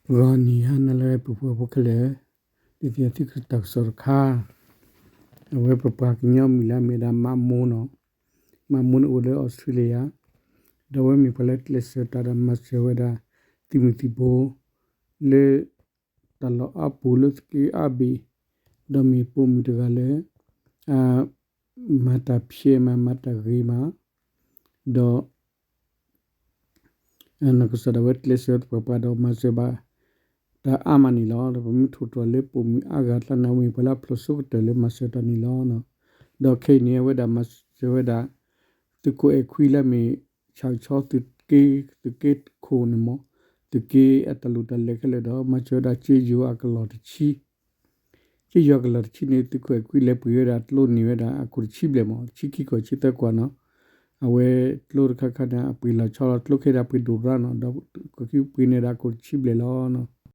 ဂီၤနံၤဟါနၤလၢအဂ့ၤ ပုၢ်ဖိဝဲၢ်ဖိခဲလၢာ်, ဒုးသ့ၣ်ညါသုတၢ်ကစီၣ်တခါ, အဝဲပပှၤကညီမံၤလၢအမ့ၢ်ဝဲဒၣ် မးမိၢ်နီၤ, မးမိၢ်န့ၣ်အိၣ်လၢအီးစထြ့လယါ, ဒီးအဝဲမ့ၢ်ပှၤလၢကျဲးစၢးတၢ်ဒီးမၤစၢၤဝဲဒၣ် သုးမုၢ်သံၣ်ဘိ လၢ တၢ်လီၢ်အါပူၤလၢသုးက့အါဘ့ၣ်, ဒီးမ့ၢ်ပိာ်မုၣ်တဂၤလၢ မၤတၢ်ဖျဲးမး မၤတၢ်ဂ့ၤမး, ဒီး နီၢ်ကစၢ်ဒၣ်ဝဲကျဲးစၢးသပှၢ်ပှၢ်ဒီး မၤစၢၤဘၣ်တၢ်အါမးန့ၣ်လီၤ. ဒီးပမ့ၢ်ထိၣ်သတြီၤလၢပိာ်မုၣ်အါဂၤအကျါန့ၣ် အဝဲမ့ၢ်ပှၤလၢအဖျိးဆိကတၢၢ်လၢမၤစၢၤတၢ်န့ၣ်လီၤ. ဒီးခဲအံၤန့ၣ် အဝဲဒၣ်မၤစၢၤဝဲဒၣ် သုးခိၣ်အဲၣ်ခွံလၢအမ့ၢ် ဆၣ်ကဆီသုးက့, သုးက့ခိၣ်န့ၣ်မး, သုးက့အတၢ်လိၣ်တၢ်လဲၤခဲလၢာ်ဒီး မၤစၢၤဝဲဒၣ်ကၠ့ယိၤအကလီၢ်တဆံ ကၠ့ယိၤအကလီၢ်တဆံန့ၣ် သုးခိၣ်အဲၣ်ခွံလဲၤပှ့ၤဝဲဒၣ်ကျိန့ၢ်ဝဲဒၣ်အခိၣ်တဆံဘျဲၣ်မး, တဆံခံခိၣ် တဆံသၢခိၣ်နီၤ, အဝဲကျိတခါခါန့ၣ် အပှ့ၤလီၤဆီလီၤကျိခဲဒၣ်ပှ့ၤဒိၣ်ရၣ်နီၤ, ဒီးက့ၤပှ့ၤန့ၢ်ဒၣ်အခိၣ်တဆံဘျဲၣ်လီၤ.